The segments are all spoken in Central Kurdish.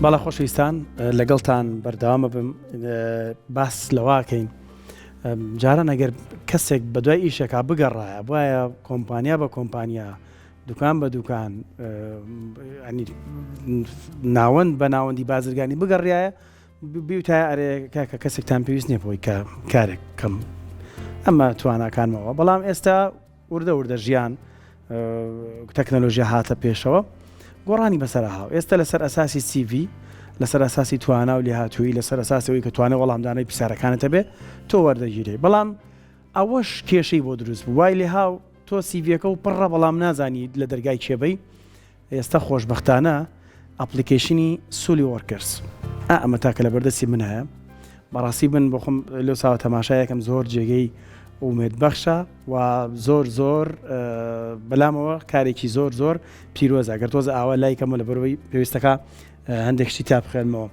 بەڵێ خۆشەویستان لەگەڵتان بەردەوامە بم باس لەواکەین جاران ئەگەر کەسێک بە دوای ئیشێکا بگەڕایە بواە کۆمپانیا بە کۆمپانیا دوکان بە دوکان ناوەند بە ناوەندی بازرگانی بگەڕایە بیوتایە ئەرێ کاکە کەسێکتان پێویست نییە بۆی کە کارێک بکەم ئەمە تواناکانمەوە بەڵام ئێستا وردە وردە ژیان تەکنەلۆژیا هاتە پێشەوە گۆڕانی بەسەر هاو ئێستا لەسەر ئەساسی CV لەسەر ئەساسی توانا و لێهاتوویی لەسەر ئەساسەوەی کە توانای وەڵامدانەوەی پرسیارەکانت هەبێ تۆ وەردەگیرێ بەڵام ئەوەش کێشەی بۆ دروست بوو وای لێهاو تۆ سیڤیەکە و پڕە بەڵام نازانی لە دەرگای کێبەی ئێستا خۆشبەختانە ئەپڵیکەیشنی سولی وۆرکەرس ئا ئەمە تاکە لە بەردەستی من هەیە بەڕاستی من بۆ خۆم لەو ساوە تەماشایەکەم زۆر جێگەی ئومێد بەخشە و زۆر زۆر بەلامەوە کارێکی زۆر زۆر پیرۆزە گەر تۆزە ئاوا لای کەمەوە لە بەرەوەی پێویستەکە هەندێک شتی تا بخوێنمەوە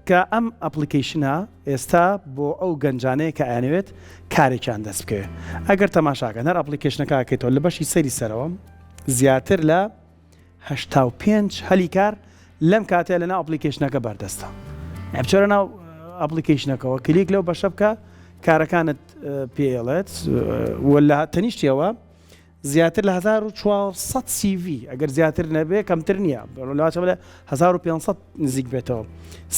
کە ئەم ئەپڵیکەیشنە ئێستا بۆ ئەو گەنجانەیە کە ئەیانەوێت کارێکیان دەست بکەوێت ئەگەر تەماشاکەن هەر ئەپڵیکەیشنەکە ئەکەیتەوە لە بەشی سەری سەرەوە زیاتر لە 85 هەلی کار لەم کاتەیە لەناو ئەپڵیکەیشنەکە بەردەستە بچۆرە ناو ئەپڵیکەیشنەکەەوە کلیک لەو بەشە بکە کارەکانت پێڵێت و لە تەنیشتیەوە زیاتر لە 1400 CV ئەگەر زیاتر نەبێ کەمتر نییە لەواچە بڵێ 1500 نزیک بێتەوە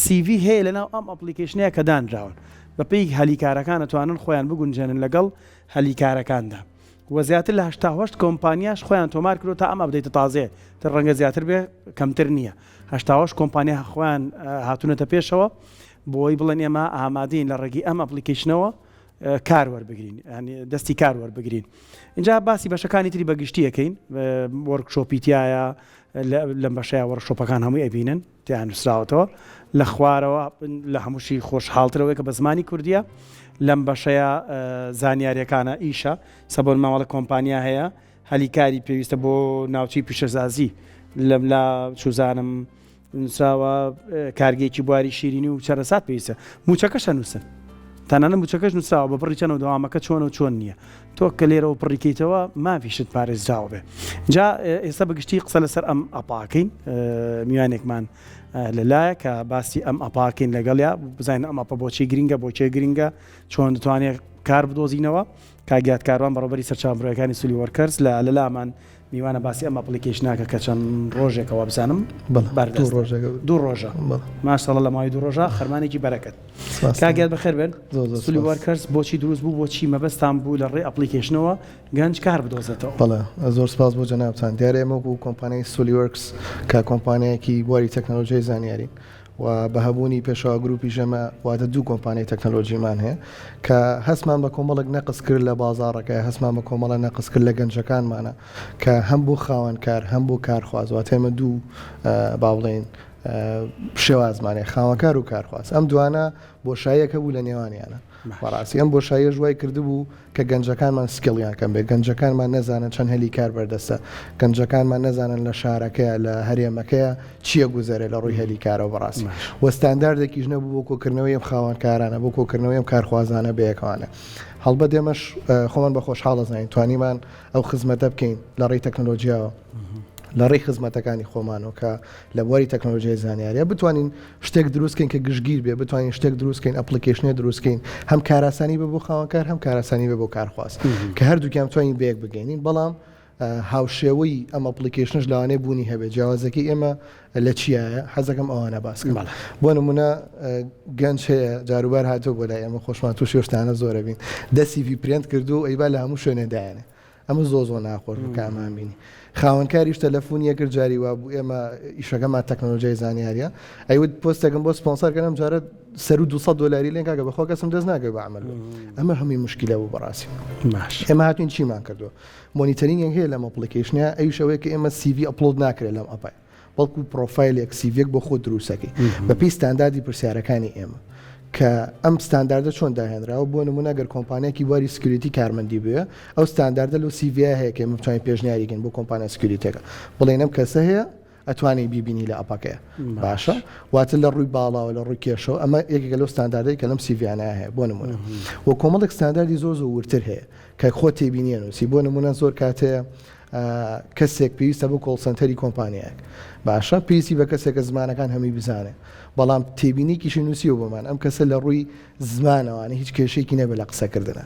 CV هەیە لەناو ئەم ئەپلیکیشنەیە کە دانراون بەپێی هەلیکارەکان ئەتوانن خۆیان بگونجێنن لەگەڵ هەلیکارەکاندا و زیاتر لە 88 کۆمپانیاش خۆیان تۆمار کردو تا ئەم update ە تازەیە تر ڕەنگە زیاتر بێ کەمتر نییە 88 کۆمپانیا خۆیان هاتوونەتە پێشەوە بۆی بڵێن ئێمە ئامادەین لە ڕێگەی ئەم ئەپلیکیشنەوە کار وەربگرین ینی دەستی کار وەربگرین اینجا باسی بەشەکانی تری بەگشتی ئەکەین workshop ی تایە لەم بەشەیە workshop ەکان هەمووی ئەبینن تیان نووسراوەتەوە لە خوارەوە لە هەمووشی خۆشحاڵترەوەی کە بە زمانی کوردیە لەم بەشەیە زانیاریەکانە ئیشە سەبۆن ماوەڵە کۆمپانیا هەیە هەلی کاری پێویستە بۆ ناوچەی پیشەسازی لەم لا چوزانم نووسراوە کارگەیەکی بواری شیرینی و چەرەسات پێویستە موچەکەش ئەنووسن تەنانەت موچەکەش نووسراوە بە بڕی چەند و دەوامەکە چۆن و چۆن نییە تۆ کە لێرەوە پڕیکەیتەوە مافیشت پارێزراوە بێ جا ئێستا بەگشتی قسە لەسەر ئەم ئەپاکەین میوانێکمان لەلایە کە باسی ئەم ئەپاکەین لەگەڵیا بزانین ئەم ئەپە بۆچی گرنگە بۆ کێ گرنگە چۆن دەتوانێت کار بدۆزینەوە کاک یاد کاروان بەڕێوەبەری سەرچاوە مرۆیەکانی سولی وۆرکەرز لە لەلامان میوانە باسی ئەم application ە کە کە چەند ڕۆژێکە وابزانم بەڵێ بەردەستە. دوو ڕۆژێکە دوو ڕۆژە بەڵێ. ماشاءاللە لە ماوەی دوو ڕۆژە خەرمانێکی بەرەکەت. سپاس کاک یاد بەخێر بێن. زۆر زۆر سولی سپاس. وۆرکەرز بۆچی دروست بوو بۆچی مەبەستان بوو لە ڕێی application ەوە گەنج کار بدۆزێتەوە؟ بەڵێ زۆر سپاس بۆ جەنابتان. دیارە ئێمە وەکوو کۆمپانیای سولی وۆرکس کە کۆمپانیایەکی بواری تەکنەلۆژیای زانیارین و بە هەبوونی پێشەوا گروپیش ئێمە واتە دوو کۆمپانیای تەکنەلۆژیمان هەیە کە هەستمان بە کۆمەڵێک نەقس کرد لە بازاڕەکە هەستمان بە کۆمەڵە نەقس کرد لە گەنجەکانمانە کە هەم بۆ خاوەنکار هەم بۆ کارخواز واتە ئێمە دوو با بڵێین شێوازمان هەیە خاوەنکار و کارخواز ئەم دوانە بۆشاییەک هەبوو لە نێوانیانە بەڕاستی ئەم بۆشاییەش وای کردبوو کە گەنجەکانمان skill یان کەم بێت، گەنجەکانمان نەزانن چەند هەلی کار بەردەستە، گەنجەکانمان نەزانن لە شارەکەیا لە هەرێمەکەیا چییە گوزەرێ لە ڕووی هەلی کارەوە بەڕاستی وە ستانداردێکیش نەبوو بۆ کۆکردنەوەی ئەم خاوەنکارانە بۆ کۆکردنەوەی ئەم کارخوازانە بەیەکەوانە هەڵبەت ئێمەش خۆمان بە خۆشحاڵ ئەزانین توانیمان ئەو خزمەتە بکەین لە ڕێی تەکنەلۆجیاوە لە ڕێی خزمەتەکانی خۆمانەوە کە لە بواری تەکنەلۆژیای زانیاریە بتوانین شتێک دروست کەین کە گشتگیر بێ بتوانین شتێک دروست کەین application ێ دروست کەین هەم کاراسانی بێ بۆ خاوەنکار هەم کاراسانی بێ بۆ کارخواز کە هەردووکیان بتوانین بەیەک بگەینین بەڵام هاوشێوەی ئەم application ەش لەوانەیە بوونی هەبێت جیاوازەکەی ئێمە لە چیایە حەزەکەم ئەوانە باس کەم بۆ نمونە گەنج هەیە جاروبار هاتووە بۆ لای ئێمە خۆشمان تووشی ئەو شتانە زۆرە بین دە CV print کردووە و ئەیبا لە هەموو شوێنێ دایەنێ ئەمە زۆر زۆر ناخۆش بوو کە ئەمان بینی خاوەنکاریش تەلەفۆنی ئەکرد جاری وا بوو ئێمە ئیشەکەمان تەکنەلۆژیای زانیاریە ئەیوت پۆستێکم بۆ سپۆنسەر کەن ئەم جارە سەرو 200 دۆلاری لێن کاکە بەخوا کەسم دەست ناکەوێت بە عەمەل بێ ئەمە هەمووی مشکلە بوو بەڕاستی باش ئێمە هاتوین چیمان کردووە monitoring ێک هەیە لەم application ە ئەویش ئەوەیە کە ئێمە CV upload ناکرێت لەم app ە بەڵکو پرۆفایلێک CV ێک بۆ خۆت دروستەکەی بەپێی ستانداردی پرسیارەکانی ئێمە کە ئەم ستانداردە چۆن داهێنراوە بۆ نمونە گەر کۆمپانیاکی بواری security کارمەندی بوێ ئەو ستانداردە لەو CV ە هەیە کە ئێمە بتوانین پێشنیاری کەین بۆ کۆمپانیا security ەکە بڵێین ئەم کەسە هەیە ئەتوانی بیبینی لە app ەکەیە باشە واتە لە ڕووی باڵاوە لە ڕووی کێشەوە ئەمە یەکێکە لەو ستانداردەی کە لەم CV یانە هەیە بۆ نمونە و کۆمەڵێک ستانداردی زۆر زۆر وردتر هەیە کە خۆت تێبینیە نووسی بۆ نمونە زۆر کاتەیە. کەسێک پێویستە بۆ call center ی کۆمپانیایەک باشە پێویستی بە کەسێکە زمانەکان هەمووی بزانێ بەڵام تێبینێکیشی نووسیوە بۆمان ئەم کەسە لە ڕووی زمانەوانی هیچ کێشەیەکی نەبێت لە قسەکردنە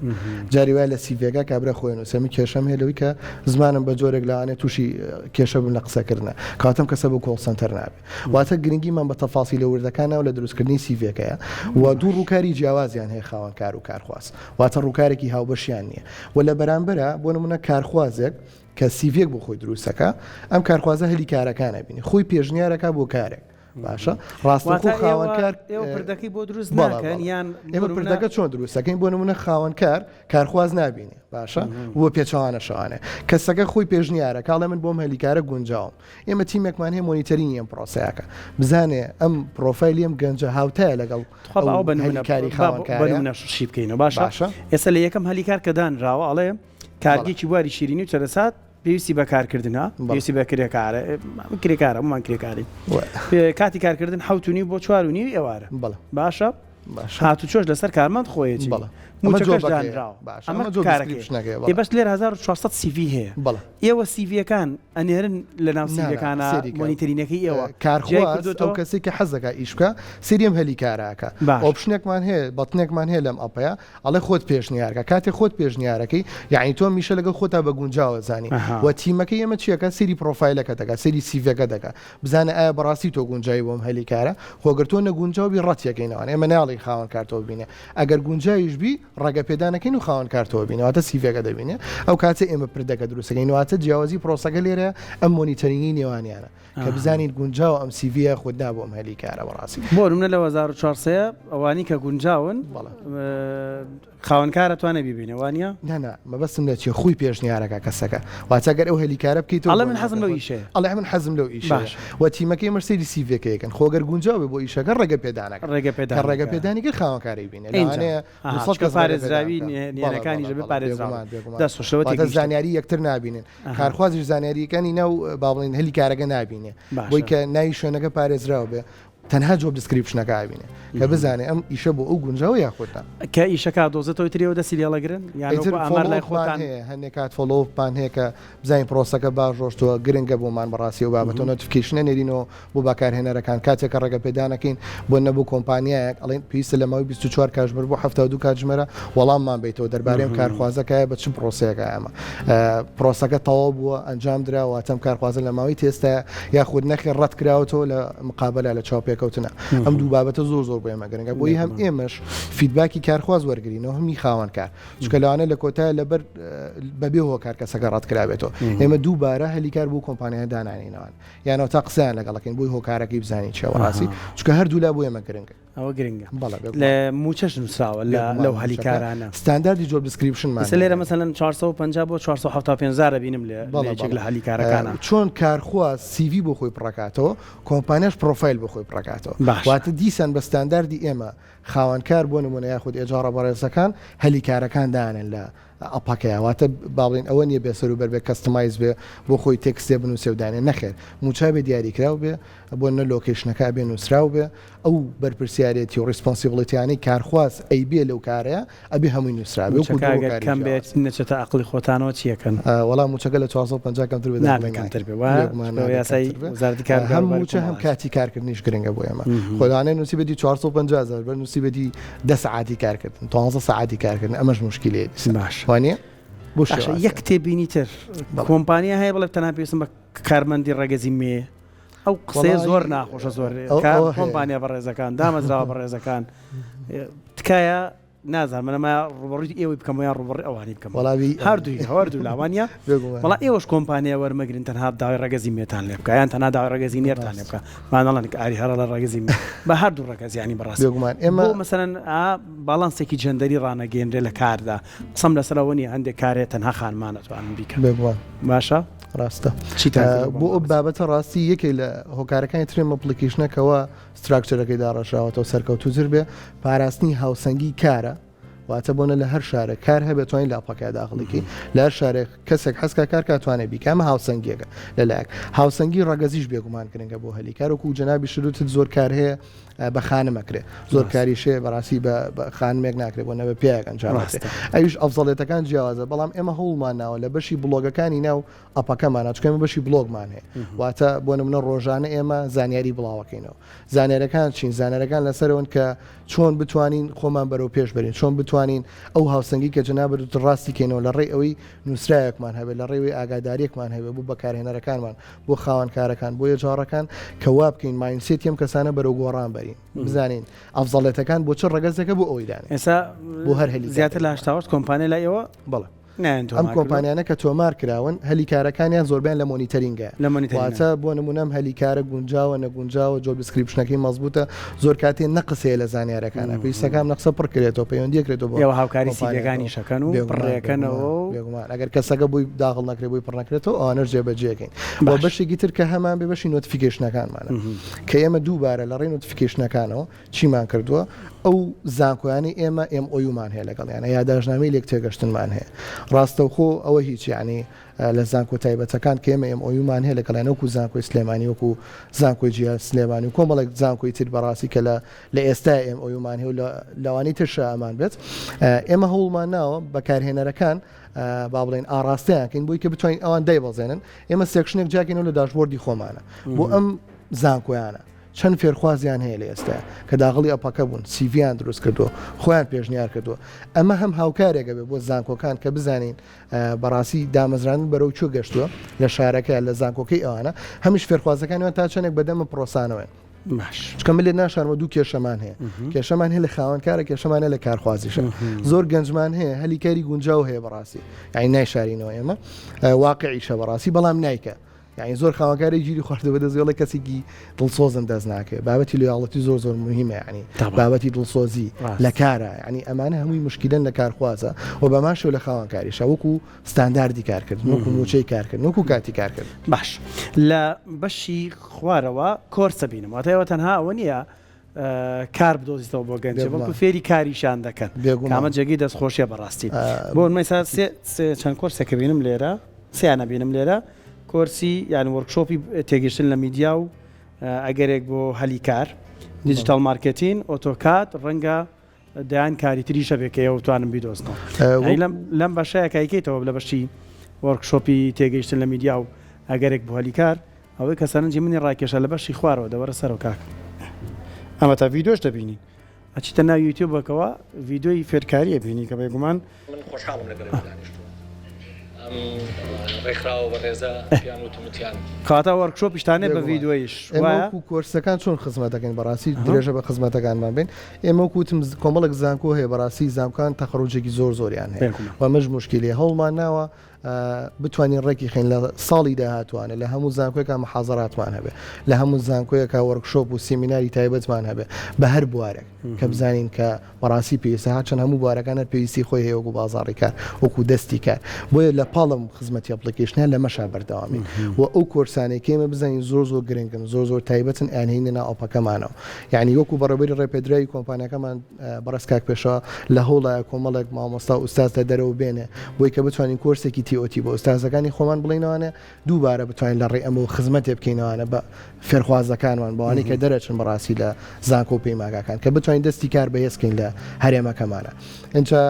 جاری وایە لە CV ەکە کابرا خۆی نووسێ من کێشەم هەیە لەوەی کە زمانم بە جۆرێک لەوانەیە تووشی کێشە بم لە قسەکردنە کەواتە ئەم کەسە بۆ call center نابێ واتە گرنگیمان بە تەفاسیلە وردەکانە و لە دروستکردنی CV ەکەیە و دوو ڕووکاری جیاوازیان هەیە خاوەن کار و کارخواز واتە ڕووکارێکی هاوبەشیان نییە و لە بەرامبەرا بۆ نمونە کارخوازێک کە CV ەک بۆ خۆی دروستەکە ئەم کارخوازە هەلی کارەکانە بینی خۆی پێشنیارەکە بۆ کارێک باشە ڕاستەوخۆ خاوەنکار ئێوە پردەکەی بۆ دروست ناکەن یان ئێمە پردەکە چۆن دروستەکەین بۆ نمونە خاوەنکار کارخواز نابینێ باشە بۆ پێچەوانە شوانێ کەسەکە خۆی پێشنیارە کاڵێ من بۆم هەلیکارە گونجاوم ئێمە تیمێکمان هەیە monitoring ی ئەم پرۆسەیەکە بزانێ ئەم پرۆفایلی ئەم گەنجە هاوتایە لەگەڵ هەلیکاری خاوەنکارە شی بکەینەوە باشە ئێستا لە یەکەم هەلیکار کە دانراوە ئەڵێ کارگێکی بواری شیرینی و چەرەسات پێویستی بە کارکردنە پێویستی بە کرێکارە کرێکارە هەموومان کرێکارین کاتی کارکردن حەوت و نیو بۆ چوار و نیوی ئێوارە باشە هاتوچۆش لەسەر کارمەند خۆیەتی مووچەکەش دانراوە ئەمە کارەکەی ئێ بەس لێرە 1400 CV هەیە ئێوە CV ەکان ئەنێرن لە ناو CV ەکانە monitoring ەکەی ئێوە کارخواز ئەو کەسێک کە حەز دەکا ئیش بکا سەیری ئەم هەلی کارە ئەکا option ێکمان هەیە button ێکمان هەیە لەم app ەیە ئەڵێ خۆت پێشنیارکە کاتێ خۆت پێشنیارەکەی یعنی تۆ میشە لەگەڵ خۆتا بە گونجاوە زانی و تیمەکەی ئێمە چیەکە سەیری پرۆفایلەکە دەکات سەیری CV ەکە دەکا بزانە ئایا بەڕاستی تۆ گونجاوی بۆم هەلی کارە خۆ گەر تۆ نەگونجاو بی ڕەتیەکەینەوە ئێمە ناڵێین خاوەن کار تۆ ببینێ ئەگەر گونجاویش بی ڕێگە پێدانەکەین و خاوەن کار تۆ ببینێ واتە CV ەکە دەبینێ ئەو کاتە ئێمە پردەکە دروستەکەین واتە جیاوازی پرۆسەکە لێرە ئەم monitoring ی نێوانیانە کە بزانین گونجاوە ئەم CV ە خود نا بۆ ئەم هەلی کارە بەڕاستی. بۆ نمونە لە 1400 ئەوانی کە گونجاون خاوەن کار ئەتوانێ بیبینێ وانیە؟ نا نا مەبەستم لە چیە خۆی پێشنیارەکا کەسەکە واتە گەر ئەو هەلی کارە بکەیتەوە ئەڵێ من حەزم لەو ئیشەیە ئەڵێ من حەزم لەو ئیشەیە باشە وە تیمەکەی ئێمەش سەیری CV ەکەی ئەکەن خۆ گەر گونجاو بێ بۆ ئیشەکە ڕێگە پێدانەکە ڕێگە پێدان کە ڕێگە پێدانی کرد خاوەن کارەی بینێ لەوانەیە 200 کەس پارێزراوی نێرەکانیش ئەبێ پارێزراو بێگومان دەست خۆش لەوە تێگەیشتم زانیاری یەکتر نابینن کارخوازیش زانیاریەکانی ناو با بڵێین هەلی کارەکە نابینێ بۆی کە ناوی شوێنەکە پارێزراو بێ تەنها job description ەکە ئەبینێ کە بزانێ ئەم ئیشە بۆ ئەو گونجاوە یاخود نا. کە ئیشەکە دۆزێتەوە ئیتر ئێوە دەستی لێڵەگرن یان وەکو ئامار لای خۆتان هەیە هەندێک کات follow-up مان هەیە کە بزانین پرۆسەکە باش ڕۆشتووە گرنگە بۆمان بەڕاستی ئەو بابەتە notification ئەنێرینەوە بۆ بەکارهێنەرەکان کاتێک کە ڕێگەپێدانەکەین بۆ نە بۆ کۆمپانیایەک ئەڵێن پێویستە لە ماوەی 24 کاتژمێر بۆ 72 کاتژمێرە وەڵاممان بیتەوە دەربارەی ئەم کارخوازە کایە بە چ پرۆسەیەکە ئەمە پرۆسەکە تەواو بووە ئەنجام درا واتە ئەم کارخوازە لە ماوەی تێستە یاخود نەخێر ڕەت کراوەتەوە لە مقابلە لە چاوپێکەوتنە ئەم دوو بابەتە زۆر زۆر بۆ ئێمە گرنگە بۆی هەم ئێمەش feedback ی کارخواز وەرگرینەوە هەمی خاوەنکار چونکە لەوانەیە لە کۆتایە لەبەر بەبێ هۆکار کەسەکە ڕەت کرابێتەوە ئێمە دووبارە هەلیکار بۆ کۆمپانیای دانانینەوە یانەوە تا قسەیان لەگەڵەکەین بۆی هۆکارەکەی بزانین چیە بەڕاستی چونکە هەردوولا بۆ ئێمە گرنگە ئەوە گرنگە بەڵێ لە موچەش نووسراوە لە لەو هەلیکارانە ستانداردی job description مان ئێستا لێرە مەسەلەن 450 بۆ 475 هەزار ئەبینم لێ لە یەکێک لە هەلیکارەکانە چۆن کارخواز CV بۆ خۆی پڕەکاتەوە کۆمپانیاش پرۆفایل بۆ خۆی پڕەکاتەوە واتە دیسان بە ستانداردی ئێمە خاوەنکار بۆ نمونە یاخود HR ە بەڕێزەکان هەلیکارەکان دانن لە app ەکەیە واتە با بڵێین ئەوە نیە بێ سەروبەر بێ customize بێ بۆ خۆی تێکستێ بنووسێ و دانێ نەخێر مووچە بێ دیاریکراو بێ بۆ نە location ەکە ئەبێ نووسراو بێ ئەو بەرپرسیارێتی و responsibility انەی کارخواز ئەیبێ لەو کارەیە ئەبێ هەمووی نووسرابێ وەکوو مووچەکە ئەگەر کەم بێت نەچێتە ئەقڵی خۆتانەوە چی ئەکەن؟ وەڵا مووچەکە لە 450 کەمتر بێ نابێ کەمتر بێ وایە؟ بێگومان نابێ یاسای کەمتر بێ وەزارەتی کار و هەم کاروباری مووچە هەم کۆمەڵایەتی. کاتی کارکردنیش گرنگە بۆ ئێمە خۆ لەوانەیە نووسیبێتی 450 هەزار بەس نووسیبێتی دە سەعاتی کارکردن دوانزە سەعاتی کارکردن ئەمەش موشکیلەیە دیسان باشە وانیە بۆ باشە شێوازە یەک تێبینی تر بەڵێ. کۆمپانیا هەیە بڵێ تەنها پێویستم بە کارمەندی ڕەگەزی مێ ئەو قسەیە وەڵای زۆر ناخۆشە زۆر ئەو کار ئەوە هەیە کۆمپانیا بەڕێزەکان دامەزراوە بەڕێزەکان تکایە نازانم من ئەمە ڕوبەڕووی ئێوەی بکەم یان ڕوبەڕووی ئەوانی بکەم وەڵاوی هەردووی هەردوو لاوانە بێگومان وەڵا ئێوەش کۆمپانیا وەرمەگرن تەنها داوای ڕەگەزی مێتان لێ بکە یان تەنها داوای ڕەگەزی نێرتان لێ ڕاست بکە مانەڵەن کە ئاری هەرە لە ڕەگەزی مێ بە هەردوو ڕەگەز یانی بەڕاستی بێگومان ئێمە بۆ مەسەلەن ئا باڵانسێکی gender ی ڕانەگەیەنرێ لە کاردا قسەم لەسەر ئەوە نییە هەندێک کارێ تەنها خانمان ئەتوانن بیکەن بێگومان باشە ڕاستە چیتان کردووە بۆ بۆ ئەو بابەتە؟ بابەتە ڕاستی یەکێک لە هۆکارەکانی ترم application ەکەوە structure ەکەی داڕێژراوەتەوە سەرکەوتووتر بێ، پاراستنی هاوسەنگی کارە واتە بۆنە لە هەر شارێک کار هەبێت توانین لە ئەپەکە داخڵیکی لە هەر شارێک کەسێک حەزکا کار کا توانێ بیکا ئەمە هاوسەنگیەکە لەلایەک هاوسەنگی ڕەگەزیش بێگومان گرنگە بۆ هەلی کار وەکو جەنابی شروتت زۆر کار هەیە بە خانم ئەکرێ زۆر کاریش هەیە بەڕاستی بە خانمێک ناکرێ بۆ نەبە پیاوێک ئەنجام ئەویش ئەفزەڵێتەکان جیاوازە بەڵام ئێمە هەوڵمان ناوە لە بەشی بڵۆگەکانی ناو ئەپەکەمانە چونکە ئێمە بەشی بڵۆگمان هەیە واتە بۆ نمونە ڕۆژانە ئێمە زانیاری بڵاوەکەینەوە زانیارەکان چین زانیارەکان لەسەرەوەن کە چۆن بتوانین خۆمان بەرەو پێش بەرین چۆن بتوانین ئەو هاوسەنگی کە جەنابت وتت ڕاستی کەینەوە لە ڕێی ئەوەی نووسراوێکمان هەبێت لە ڕێی ئاگاداریەکمان هەبێت بۆ بەکارهێنەرەکانمان بۆ خاوەنکارەکان بۆ یەجاڕەکان کە وا بکەین mindset ی ئەم کەسانە بەرەو گۆڕان بەرین بزانین ئەفزەڵێتەکان بۆ چ ڕەگەزێکە بۆ ئەوەی دانێ ئێستا بۆ هەر هەلی زیاتر لە 88 کۆمپانیا لای ئێوە بەڵێ ئەم کۆمپانیانە کە تۆمار کراون هەلی کارەکانیان زۆربیان لە monitoring ە واتە بۆ نمونەم هەلی کارە گونجاوە نەگونجاوە job description ەکەی مەزبوتە زۆر کاتێ نەقس هەیە لە زانیارەکانە پێویستەکان نەقسە پڕ کرێتەوە پەیوەندی کرێتەوە بۆ ئێوە هاوکاری سیڤیەکانی شەکەن و پڕێکەنەوە بێگومان ئەگەر کەسەکە بۆی داخڵ نەکرێ بۆی پڕ نەکرێتەوە ئەوانەش جێبەجێکەین بۆ بەشێکی تر کە هەمان بێ بەشی notification ەکانمانە کە ئێمە دووبارە لە ڕێی notification ەکانەوە چیمان کردووە؟ ئەو زانکۆیانەی ئێمە MOU مان هەیە لەگەڵیانە، یاداشتنامەی لێکتێگەشتنمان هەیە. ڕاستەوخۆ ئەوە هیچ یانی لە زانکۆ تایبەتەکان کە ئێمە MOU مان هەیە لەگەڵیان وەکو زانکۆی سلێمانی وەکو زانکۆی جیا سلێمانی و کۆمەڵێک زانکۆی تر بەڕاستی کە لە لە ئێستا MOU مان هەیە و لە لەوانەی ترشا ئەمان بێت ئێمە هەوڵمان ناوە بەکارهێنەرەکان با بڵێن ئاڕاستەیان کەین بۆی کە بتوانین ئەوان دایبەزێنن ئێمە section ێک جیاکەینەوە لە dashboard ی خۆمانە بۆ ئەم زانکۆیانە چەند فێرخوازیان هەیە لە ئێستا کە داغڵی ئەپەکە بوون، سیڤیان دروست کردووە، خۆیان پێشنیار کردووە. ئەمە هەم هاوکارێک ئەبێ بۆ زانکۆکان کە بزانین بەڕاستی دامەزراندن بەرەو کوێ گەشتووە لە شارەکە، لە زانکۆکەی ئەوانە، هەمیش فێرخوازەکانیان تا چەندێک بەدەم پرۆسانەوەن. باش. چونکە من لێت ناشارمەوە دوو کێشەمان هەیە. کێشەمان هەیە لە خاوەنکارە، کێشەمان هەیە لە کارخوازیشە. زۆر گەنجمان هەیە هەلی کاری گونجاو هەیە بەڕاستی. یانی نایشارینەوە ئێمە. واقعیشە بەڕاستی بەڵام نایکا. یانی زۆر خاوەنکاری گیری خواردوە بەدەست وێڵێ کەسێکی دڵسۆزم دەست ناکەوێت بابەتی loyalty زۆر زۆر مهمە یعنی بابەتی دڵسۆزی لە کارە یعنی ئەمانە هەمووی مشکلەن لە کارخوازە و بەماشەوە لە خاوەنکاریشە وەکو ستانداردی کارکردن وەکو موچەی کارکردن وەکو کاتی کارکردن. باش لە بەشی خوارەوە کۆرسە بینم واتە ئێوە تەنها ئەوە نییە کار بدۆزیتەوە بۆ گەنجێ بەڵکو فێری کاریشان دەکەن کامە جێگەی دەستخۆشیە بەڕاستی بۆ مەسا چەند کۆرسێکە بینم لێرە سیانە بینم لێرە کۆرسی یان workshop ی تێگەشتن لە میدیا و ئەگەرێک بۆ هەلی کار digital marketing AutoCAD ڕەنگە دەیان کاری تریشە بێ کە ئێوە بتوانن بیدۆزنەوە لەم بەشەیە کایکەیتەوە لە بەشی workshop ی تێگەیشتن لە میدیا و ئەگەرێک بۆ هەلی کار ئەوەی کە سەرنجی منی ڕاکێشا لە بەشی خوارەوە دەوەرە سەرەوە کاکە ئەمە تا ڤیدیۆش دەبینین ئەچیتە ناو یوتیوبەکەوە ڤیدیۆی فێرکاری ئەبینی کە بێگومان من خۆشحاڵم لەگەڵ ئێوە دانیشتووم ئەم ڕێکخراوە بەڕێزە پێیان وتم وتیان. کەواتە workshop یشتان هەیە بە ڤیدیۆیش ئێمە وایە؟ وەکو کۆرسەکان چۆن خزمەت دەکەین بەڕاستی درێژە بە خزمەتەکانمان بین ئێمە وەکو وتم کۆمەڵێک زانکۆ هەیە بەڕاستی زانکۆکان تەخەڕوجێکی زۆر زۆریان هەیە و ئەمەش موشکیلەیە هەوڵمان ناوە بتوانین ڕێکی خەین لە ساڵی داهاتوانە لە هەموو زانکۆیەکا محازەراتمان هەبێ لە هەموو زانکۆیەکا workshop و سیمیناری تایبەتمان هەبێ بە هەر بوارێک کە بزانین کە بەڕاستی پێویستە هەرچەند هەموو بوارەکان هەر پێویستی خۆی هەیە وەکو بازاڕی کار وەکو دەستی کار بۆیە لە پاڵم خزمەتی application ە لەمەشا بەردەوامین و ئەو کۆرسانەی کە ئێمە بزانین زۆر زۆر گرنگن زۆر زۆر تایبەتن ئەیانهێینە ناو ئەپەکەمانەوە یعنی وەکو بەڕێوەبەری ڕێپێدراوی کۆمپانیاکەمان بەڕێز کاک پێشەوا لە هەوڵایە کۆمەڵێک مامۆستا و ئوستاز لە دەرەوە بێنێ بۆی کە بتوانین کۆرسێکی TOT بۆ ئوستازەکانی خۆمان بڵێینەوانێ دووبارە بتوانین لە ڕێی ئەمەوە خزمەتێ بکەینەوانە بە فێرخوازەکانمان بەوانەی کە دەرەچن بەڕاستی لە زانکۆ و پەیماگاکان کە بتوانین دەستی کار بەهێز کەین لە هەرێمەکەمانە ئینجا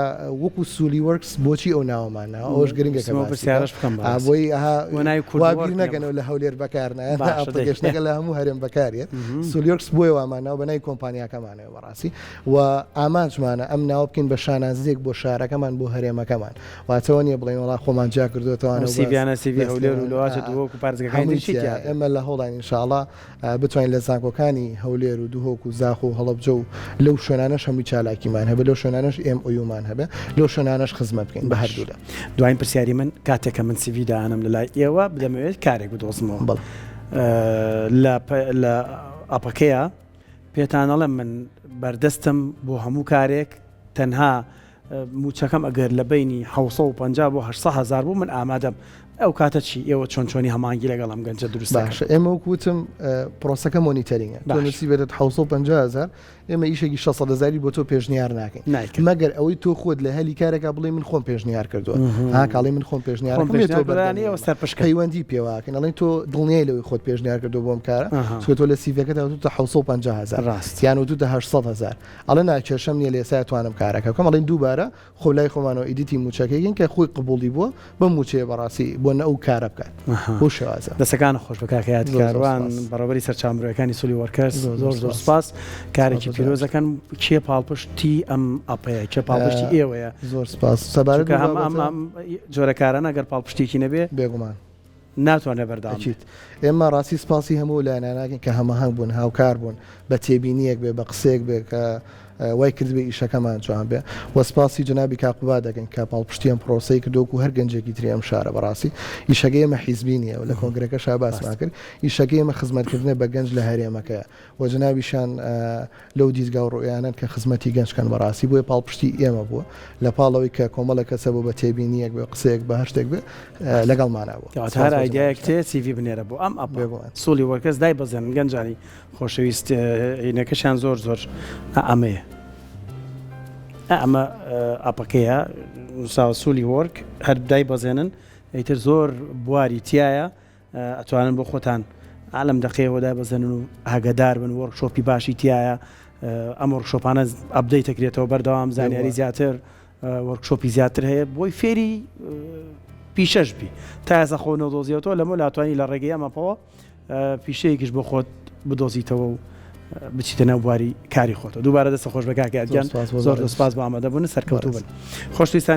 وەکو سولی وۆرکس بۆچی ئەو ناوەمان ناوە ئەوەش گرنگە کە باسی پرسیارش بکەم بەڕاستی. بۆی ئەها بۆ ناوی کورد وا بیر نەکەنەوە لە هەولێر بەکار نایەن باشە دەی. application ەکە لە هەموو هەرێم بەکارێت سولیۆرکس بۆیە وامان ناوە بە ناوی کۆمپانیاکەمانەوە بەڕاستی و ئامانجمانە ئەم ناوە بکەین بە شانازییەک بۆ شارەکەمان بۆ هەرێمەکەمان واتە ئەوە نییە بڵێین وەڵا خۆمان جیا کردووەتەوانە و سیڤیانە سیڤی هەولێر و لەواچە دهۆک و پارێزگاکانی تریش چی تیا بێ؟ ئێمە لە هەوڵاین ئینشاڵا بتوانین لە زانکۆکانی هەولێر و دهۆک و زاخۆ و هەڵەبجە و لەو شوێنانەش هەمووی چالاکیمان هەبێ لەو شوێنانەش MOU مان هەبێ لەو شوێنانەش خزمەت بکەین بە هەردوولا. دواین پرسیاری من کاتێک کە من سیڤی دانم لە لای ئێوە دەمەوێت کارێک بدۆزمەوە بەڵێ. لە لە ئەپەکەیە پێتان ئەڵێم من بەردەستم بۆ هەموو کارێک تەنها موچەکەم ئەگەر لە بەینی 750 بۆ 800 هەزار بوو من ئامادەم. ئەو کاتە چی ئێوە چۆن چۆنی هەماهەنگی لەگەڵ ئەم گەنجە دروست دەکەن؟ باشە ئێمە وەک وتم پرۆسەکە monitoring ە تۆ باش. نووسیبێتت 750 هەزار ئێمە ئیشێکی 600 هەزاری بۆ تۆ پێشنیار ناکەین نایکەن. مەگەر ئەوەی تۆ خۆت لە هەلی کارێکا بڵێی من خۆم پێشنیار کردووە ها کاڵی من خۆم پێشنیار خۆم کردم پێشنیار تۆ کردووە بەردەمی یانی ئێوە ئێمە. سەرپشکن. پەیوەندی پێواکەین ئەڵێن تۆ دڵنیای لەوەی خۆت پێشنیار کردووە بۆ ئەم کارە ئەها. چونکە تۆ لە CV ەکەدا وتوتە 750 هەزار ڕاست. یان وتوتە 800 هەزار ئەڵێ نا کێشەم نییە لە ئێستا توانم کارەکە بکەم ئەڵێن دووبارە خۆ لای خۆمانەوە edit ی مووچەکەی کەین کە خۆی قبوڵی بووە بەم مووچەیە بەڕاستی بۆ نە ئەو کارە بکات بەو شێوازە. دەستەکانت خۆش بێ کاکە یاد زۆر زۆر کاروان سپاس. بەڕێوەبەری سەرچاوە مرۆیەکانی سولی وۆرکەرس زۆر زۆر زۆر زۆر سپاس. سپاس کارێکی سپاس بۆ پیرۆز جەنابت. دەکەن کێ پاڵپشتی ئەم ئەپەیە کێ پاڵپشتی ئێوەیە زۆر سپاس سەبارەت چونکە بەو هەم ئەم بابەتە ئەم جۆرە کارانە گەر پاڵپشتێکی نەبێ بێگومان. ناتوانرێ بەردەوام ئەکید بێت. ئێمە ڕاستی سپاسی هەموو لایەنانەکەین کە هەماهەنگ بوون، هاوکار بوون، بە تێبینییەک بێ، بە قسەیەک بێ کە وای کردبێ ئیشەکەمان جوان بێ و سپاسی جەنابی کاک قوباد دەکەین کە پاڵپشتی ئەم پرۆسەی کردووە وەکوو هەر گەنجێکی تری ئەم شارە بەڕاستی ئیشەکەی ئێمە حیزبی نییە و لە کۆنگرەکەشا باسمان کرد ئیشەکەی ئێمە خزمەتکردنە بە گەنج لە هەرێمەکەیە و جەنابیشیان لەو دیدگا و ڕوئیانەن کە خزمەتی گەنج کەن بەڕاستی بۆیە پاڵپشتی ئێمە بووە لە پاڵ ئەوەی کە کۆمەڵێک کەس هەبوو بە تێبینییەک بێ قسەیەک بە هەر شتێک بێ لەگەڵمانا بووە کەواتە سپاس هەر بۆ ئایدیایەک جەنابیشتان. تێ CV بنێرە بۆ ئەم ئەپە بێگومان. سوڵی وەرکەس دایبەزێنن گەنجانی خۆشەویست هینەکەشیان زۆر زۆر ئا ئەمەیە ئا ئەمە ئەپەکەیە نووساوە سولی وۆرک هەر دایبەزێنن ئیتر زۆر بواری تایە ئەتوانن بۆ خۆتان ئا لەم دەقەیەوە دابەزێنن و ئاگەدار بن workshop ی باشی تایە ئەم workshop انە update ئەکرێتەوە بەردەوام زانیاری زیاتر workshop ی زیاتر هەیە بۆی فێری پیشەش بی تا ئێستا خۆ نەدۆزیەوە لەمە لاتوانی لە ڕێگەی ئەمەپەوە پیشەیەکیش بۆ خۆت بدۆزیتەوە و بچیتە ناو بواری کاری خۆتەوە دووبارە دەستە خۆش بە کاکە گیان زۆر زۆر سپاس بۆ ئامادەبوون سەرکەوتوو بن خۆشتویستانی.